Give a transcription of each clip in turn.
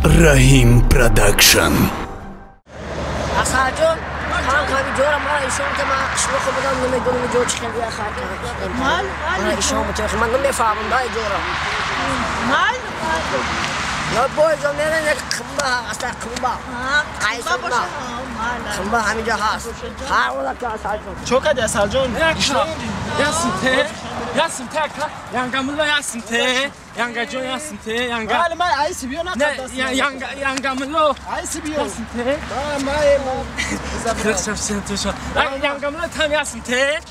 Раҳим Продакшн. Асалҷон, ҳам ҳамиҷора мара ишон ки ман қишлоқи будам, намедонам ҷо чӣ хел хар кард. Мара ишон бутем, ман намефаҳмам да иҷора. Мал, мал. Я бойҷо мерен як қимба аста қимба. Қайсонба. Қимба ҳамиҷо ҳаст. Ҳар ола ки Асалҷон. Чо кади Асалҷон? Ясинте, ясинте ака, янга мулла ясинте, янга ҷон ясинте, янга. Мал мал айси биё на қадас. Янга янга мулло. Айси биё. Ясинте. Мал мал. Янга мулла там ясинте.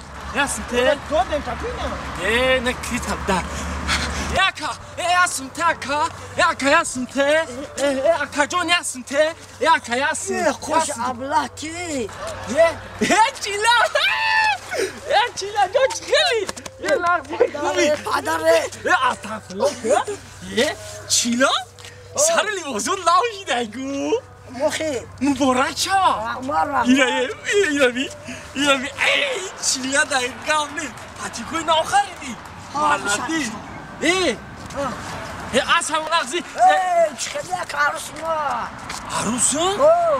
Ясинте. Додем капина. Э, на китаб да. Яка, ясинте ака, яка ясинте, ака ҷон ясинте, яка ясин. Хуш аблаҳ ки. Е, чила. Е, чила ҷон хеле. Е, лағзи хуби. Падаре. Е, астағфируллоҳ. Е, чила? Сари либосот лав шидагу. Мохи. Муборак шава. Мара. Ира, ира би. Ира би. Эй, чила дар гап нест. Патикои нав хариди. Молодец. Э! Э, аз ҳамон лағзи. Э, чӣ хеле як арӯс ма. Арӯсу? О.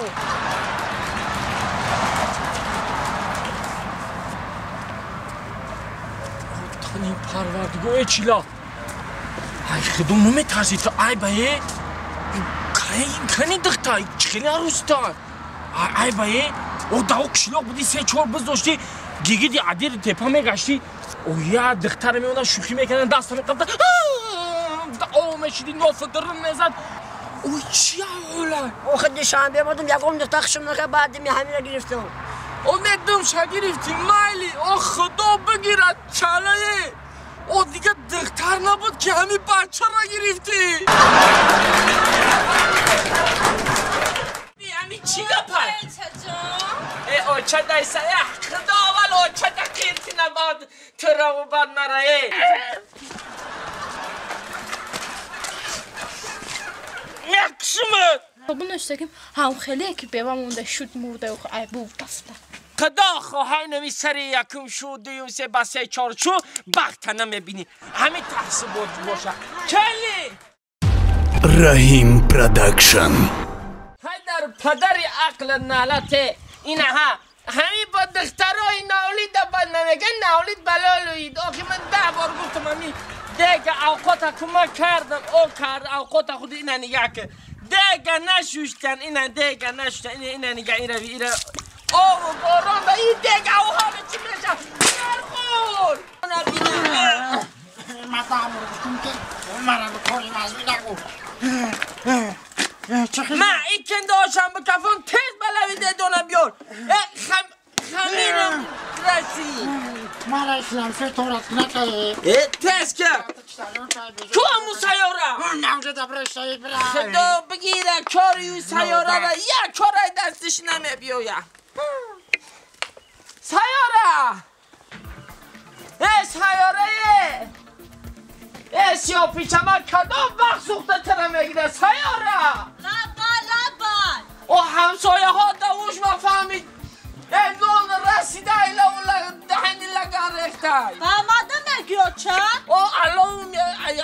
Тани парвардигор, э чила. Ай, худо наметарсӣ ту, ай ба е. Кани духта, чӣ хеле арӯста. Ай ба е. О, дао қишлоқ буди, се чор биз доштӣ, гигиди адири тепа мегаштӣ. О, я духтара меомада шӯхӣ мекардан, даста меқапта. О, мешиди, нофа дурун мезад. Ой, чи аҳола? Охир душанбе модум, ягон духта хушм накард, баъди ми ҳамина гирифтам. О, недум ша гирифтӣ, майли. О, худо бигирад, чалае. О, дига духтар набуд ки ҳамин бачаро гирифтӣ. Ҳамин чӣ гапа? Э, оча дайса, э, худо аввал оча да қирти набад, тураву бад мара, э. Мекшумад. Бунашдагим ҳам хеле ки бева монда шуд мурда айбу рафта. Худо хоҳай нави сари якум шу, дуюм се, ба се, чор шу, бахта намебинӣ. Ҳамин таҳсибот боша. Кели! Раҳим Продакшн. Ҳайдар падари ақл налате инаҳа ҳамин бо духтарои навлида ба намеган навлид балолуид. Охи ман 10 бор гуфтам ҳамин дега авқота кӯмак кардам, о кард авқота худ ина нигаҳ ки дега нашуштан, ина дега нашуштан, ина ина нигаҳ ира ира ову борон да ин дега авҳоли чӣ меша? Нарғул! Ма ин кендаошам бикафон тез балави дедона биёр. Хамирам расид. Мара исламши торат накай. Э, тез ка. Ку ҳамун сайёра? Худо бигира кори ю сайёрара як кораи дастиш намебиёяд. Сайёра! Э, сайёрае! Э, сиёҳпичама кадом вақт сӯхта тара мегирад? Сайёра! Лаба, лаба! О, ҳамсояҳо давуш ма фаҳмид. Э, нон расида ила даҳани лаган рехтай. Омада мегӣ оча? О, алло,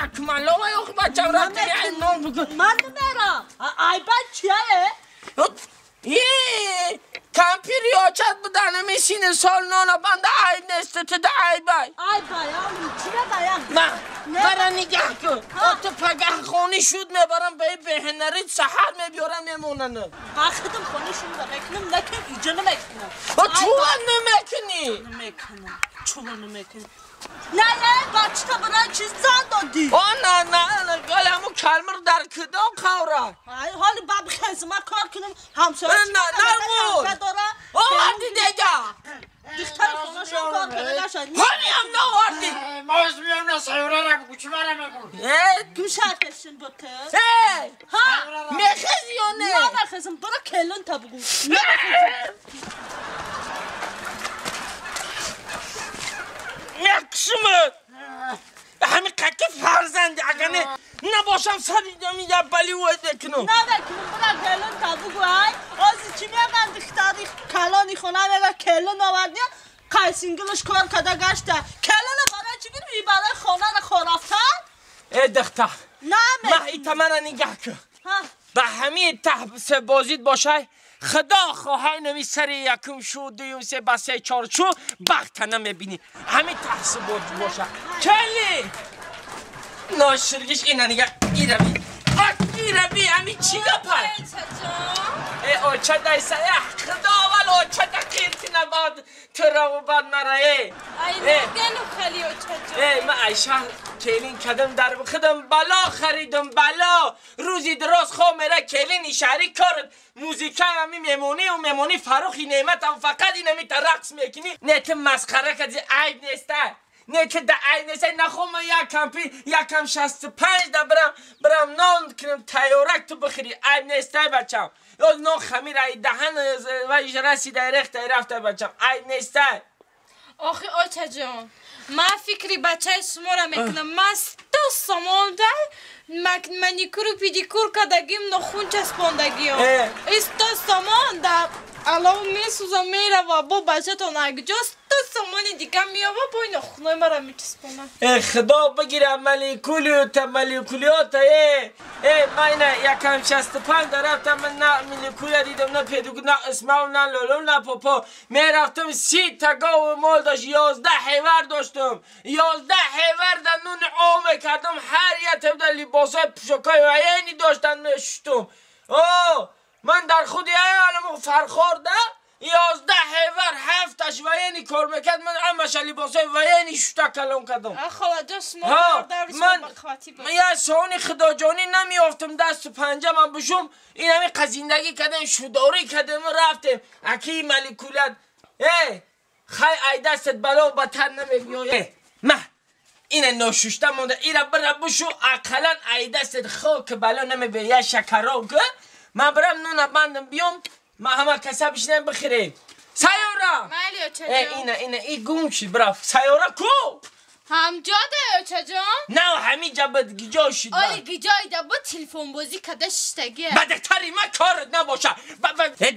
якум алло, ох, бачам рафта нон бикун. Ман намерам. Айба чия? Э, кампири очат будан ҳамин сини сол нона банда айб нест, ту да айбай. Айбай, чӣ мебаям? Ма, мара нигаҳ кун. О, ту пагаҳ хони шуд мебарам ба ин беҳунари саҳар мебиёрам мемонанам. Вақтам хони шуд мекунам, лекин иҷо намекунам. О, чува намекунӣ? Намекунам. Чува намекунам. Не, не, бачата барои чиз зан додӣ? О, на, на, на, гали ҳамун калмир дар кудом қавра? Ай, ҳоли баб хезма кор кунам, ҳамсоя На, нарғул! Оварди дега! Духтари хонашон кор карда нашад. Ҳоли ҳам наовардӣ! Моз миём на сайёрара бигӯ, чӣ мара мегӯ? Э, Гӯшакашин буту. Э, Ҳа! мехези ё не? Намехезам, бара келин та бугӯ. Намехезам. Мекшумад! Ҳамин қаки фарзанди, агар не набошам сари я бали вой мекунам. Намекунам, бара келин та бугӯ, ай. Ози чӣ мегӯянд духтари калони хона мега келин овардия, қайсингилаш кор карда гашта. Келина барои чӣ гирифти? Барои хонара хорафтан? Э, духтар. Намекунам. Ма ита мана нигаҳ кун. Ҳа. به همین تحبس بازید باشه خدا خواهی نمی سر یکم شو دویم سه با سه چهار شو بخت نمیبینی همین تحس بود باشه کلی ناشرگش اینا نگه ایربی ایربی همین چی گپر ای اوچه دایسه خدا اول اوچه دا قیرتی نباد تو را و بعد مرا ای نگنو خیلی اوچه جان ای من ایشه کلین کدم در خودم بلا خریدم بلا روزی دراز خواه میره کلین شهری کارد موزیکا همی میمونی و میمونی فروخی نعمت هم فقط این همی تا رقص میکنی نه تو مسخره کدی عیب نیسته نه که ده عیب نیسته نخواه من یکم پی یکم 65 ده برم نان کنم تیارک تو بخری عیب نیسته بچم یا نان خمیر ای دهن و رسیده رخته رفته بچم عیب نیسته آخه آچه جان من فکری بچه شما را میکنم من 100 سامان ده منیکور و پیدیکور کردگیم نخون چسباندگیم 100 سامان ده الان میسوزم میره و با بچه تا نگجا 100 سامان دیگه میابه با این نخونای مرا میچسبانه خدا بگیره ملیکولیوتا ملیکولیوتا ای من یکم 65 رفتم من نه ملیکولیا دیدم نه پیدیکور نه اسماو نه لولو نه پاپا میرفتم 30 تا گاو مال داشت 11 حیور داشتم 11 حیور در نون آب کردم هر یه تبدا لباسای پوشاکای عینی داشتن میشتم اوه من در خودی عالم فرخار ده 11 حیور 7 وینی کار میکرد من همش لباسای وینی شتا کلام کردم خاله جان شما من یه سانی خدا جانی نمیافتم دست و پنجه من بشم این همین قزیندگی کردم شداری کردم رفتم اکی ملیکولت ای خی ای دستت بلا بتر نمیبیای مه این ناشوشته مونده ایره بره بشو اقلا ای دستت خاک بلا نمیبیای یه شکرا که من برم نون بندم بیام ما همه کسا بشنم بخیریم سیاره مالی اوچه جان اینه اینه ای گم شد برف سیاره کو همجا ده اوچه جان نه همینجا بود گیجا شد آره گیجای ده بود تلفن بازی کده شتگیه با دختری من کارت نباشه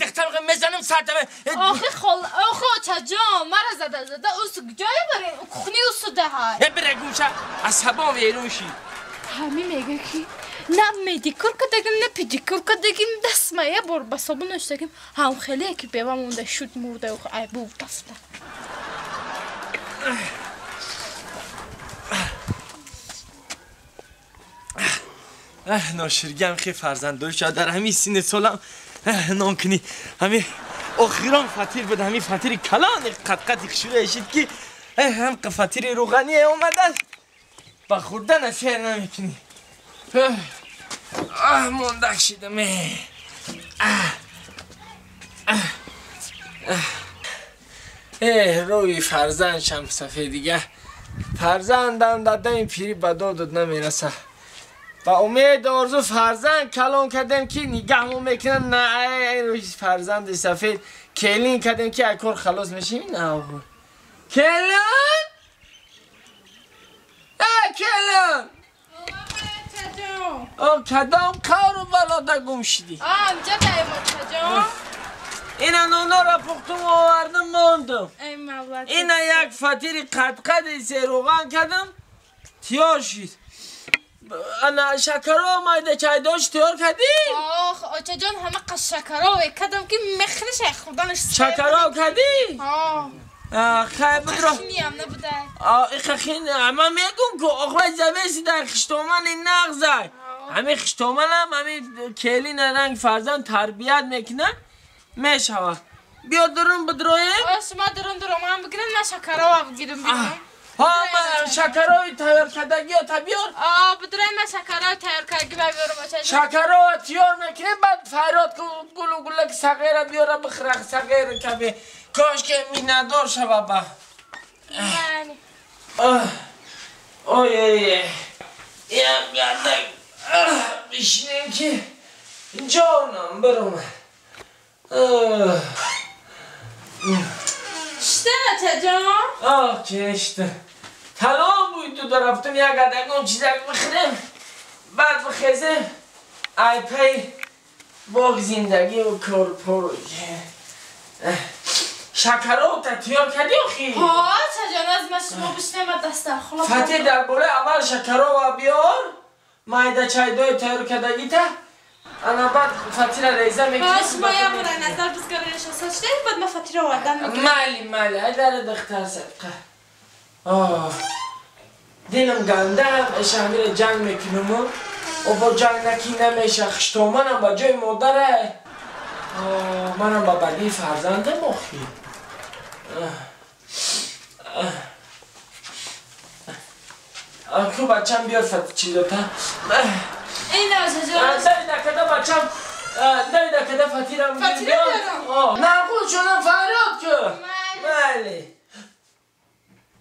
دختر میزنم سر آخه خال آخه اوچه جان مرا زده زده اوس گیجای بره خونی اوسو ده های بره گوشه عصبام ویرون شد همین میگه که نه مدیکور کردگیم نه پدیکور کردگیم دست ما یه بار به صابون نوشتگیم هم خیلی که بیوه مونده شد مرده و عیب رفته ناشرگم خیلی فرزندداری شد در همین سین سالم نان کنی همین آخران فطیر بود همین فطیر کلان قد قد خشوره شد که هم فطیر روغنی اومده با خوردن سیر نمیکنی آه مونده شدم روی فرزند شم سفید دیگه فرزندم در دم پیری به دادت نمیرسه با امید آرزو فرزند کلان کردم که نگهمو میکنن نه روی فرزند سفید کلین کردم که اکار خلاص میشیم نه آقا کلان کلان آه کدام کارو بلا ده گم شدی؟ آمجا دایم جان اینا نونا را پختم و آوردم ماندم ای مولا اینا یک فطیر قد قد سه روغن کردم تیار شد انا شکرا مایده چای داشت تیار کردی؟ آخ آچه جان همه قش شکرا کردم که مخرش خوردنش شکرا کردی؟ آه خیلی بدرو خینی هم نبوده خین من میگم که آخوای زمین در خشتومن نغزه همین خشتومن هم همین کلین رنگ فرزند تربیت میکنه میشوه بیا درون بدرویم شما درون درون من بگیرم من شکرا بگیرم بیرون ها من شکرای تیار کردگی ها تا بیار بدرویم من شکرای تیار کردگی بیارم شکرای تیار میکنیم بعد فریاد که گلو گلک صغیره بیاره بخره صغیره که کاش که میندار شوه با آی آی یم گردک بشینیم که جانم برم شده بچه جان؟ آه که شده تلام بود تو رفتم یک گردکم چیزک بخرم بعد بخیزم ای پی باغ زندگی و کار پرو شکرا تا تیار کردی آخی؟ ها چه جان از من شما بشنم دست در خلا فتح در بالا اول شکرا و بیار مایده چای دوی تیار کردگی تا انا بعد فاتورة ریزه میکنم. باش ما یه مورد نظر بزگاره نشسته شده بعد ما فاتورة آوردن میکنم. مالی مالی ای دختر صدقه. آه دلم گنده اشامیر جنگ میکنم و با جنگ نکی نمیشه خشتومنم با جای مادره. آه منم با بدی فرزندم آخی. کو بچم بیار فت چیزا تا این آچه جان دایی دکده بچم دایی دکده فتیرم بیارم. نقول شونم فریاد که مالی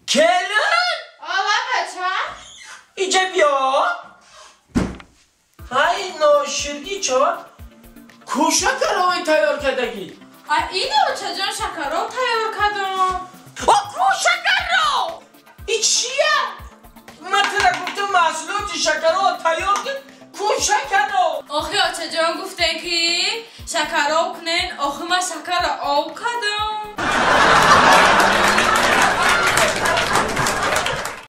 کلن آقا بچم اینجا بیا. های ناشرگی چا کو شکرهای تیار کردگی؟ این آچه جان شکرها تیار کردم. آ کو شکرها؟ این چیه؟ من تره گفتم محصولات شکرها تیار کرد کو شکرها؟ آخه آچه جان گفته که شکرها کنین. آخه من شکر آب کردم.